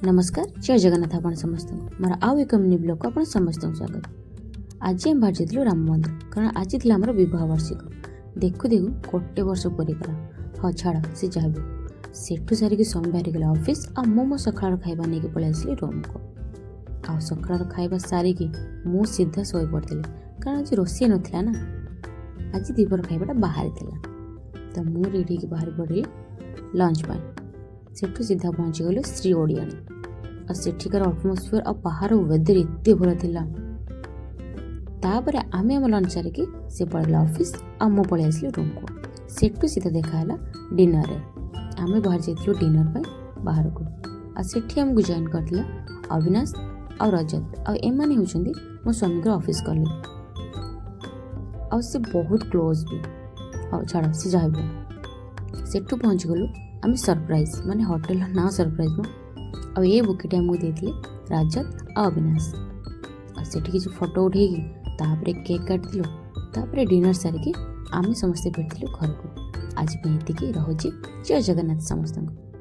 ନମସ୍କାର, ଜୟ ଜଗନ୍ନାଥ ଆପଣ ସମସ୍ତଙ୍କୁ। ମୋର ଆଉ ଏକ ମିନି ବ୍ଲଗ୍କୁ ଆପଣ ସମସ୍ତଙ୍କୁ ସ୍ୱାଗତ। ଆଜି ଆମେ ବାହାରି ଯାଇଥିଲୁ ରାମ ମନ୍ଦିର, କାରଣ ଆଜି ଥିଲା ଆମର ବିବାହ ବାର୍ଷିକ। ଦେଖୁ ଦେଖୁ ଗୋଟେ ବର୍ଷ ପୁରିଗଲା। ହଁ, ଛାଡ଼, ସେ ଯାହା ବି ହଉ। ସେଠୁ ସାରିକି ସ୍ୱାମୀ ବାହାରିଗଲେ ଅଫିସ୍ ଆଉ ମୁଁ ମୋ ସକାଳର ଖାଇବା ନେଇକି ପଳେଇ ଆସିଲି ରୁମ୍କୁ। ଆଉ ସକାଳର ଖାଇବା ସାରିକି ମୁଁ ସିଧା ଶୋଇପଡ଼ିଥିଲି, କାରଣ ଆଜି ରୋଷେଇ ନଥିଲା ନା। ଆଜି ଦ୍ୱିପହର ଖାଇବାଟା ବାହାରେ ଥିଲା। ତ ମୁଁ ରେଡ଼ି ହେଇକି ବାହାରି ପଡ଼ିଲି ଲଞ୍ଚ ପାଇଁ। ସେଠୁ ସିଧା ପହଞ୍ଚିଗଲୁ ଶ୍ରୀ ଓଡ଼ିଆଣୀ। ଆଉ ସେଠିକାର ଆଟମୋସ୍ଫିୟର ଆଉ ବାହାର ୱେଦର ଏତେ ଭଲ ଥିଲା। ତାପରେ ଆମେ ଆମ ଲଞ୍ଚ ସାରିକି, ସେ ପଳେଇଲା ଅଫିସ୍ ଆଉ ମୁଁ ପଳେଇ ଆସିଲି ରୁମ୍କୁ। ସେଠୁ ସିଧା ଦେଖା ହେଲା ଡିନରରେ। ଆମେ ବାହାରି ଯାଇଥିଲୁ ଡିନର ପାଇଁ ବାହାରକୁ। ଆଉ ସେଠି ଆମକୁ ଜଏନ୍ କରିଥିଲା ଅବିନାଶ ଆଉ ରଜତ। ଆଉ ଏମାନେ ହେଉଛନ୍ତି ମୋ ସ୍ୱାମୀଙ୍କର ଅଫିସ୍ କଲିଗ୍ ଆଉ ସେ ବହୁତ କ୍ଲୋଜ୍ ବି। ହଉ ଛାଡ଼, ସେ ଯାହା ବି ହଉ। ସେଠୁ ପହଞ୍ଚିଗଲୁ ଆମେ ସରପ୍ରାଇଜ୍, ମାନେ ହୋଟେଲର ନାଁ ସରପ୍ରାଇଜ୍ ମ। ଆଉ ଏ ବୁକେଟା ଆମକୁ ଦେଇଥିଲେ ରାଜତ ଆଉ ଅବିନାଶ। ଆଉ ସେଠି କିଛି ଫଟୋ ଉଠେଇକି ତାପରେ କେକ୍ କାଟିଥିଲୁ। ତାପରେ ଡିନର ସାରିକି ଆମେ ସମସ୍ତେ ଫେରିଥିଲୁ ଘରକୁ। ଆଜି ପାଇଁ ଏତିକି ରହୁଛି। ଜୟ ଜଗନ୍ନାଥ ସମସ୍ତଙ୍କୁ।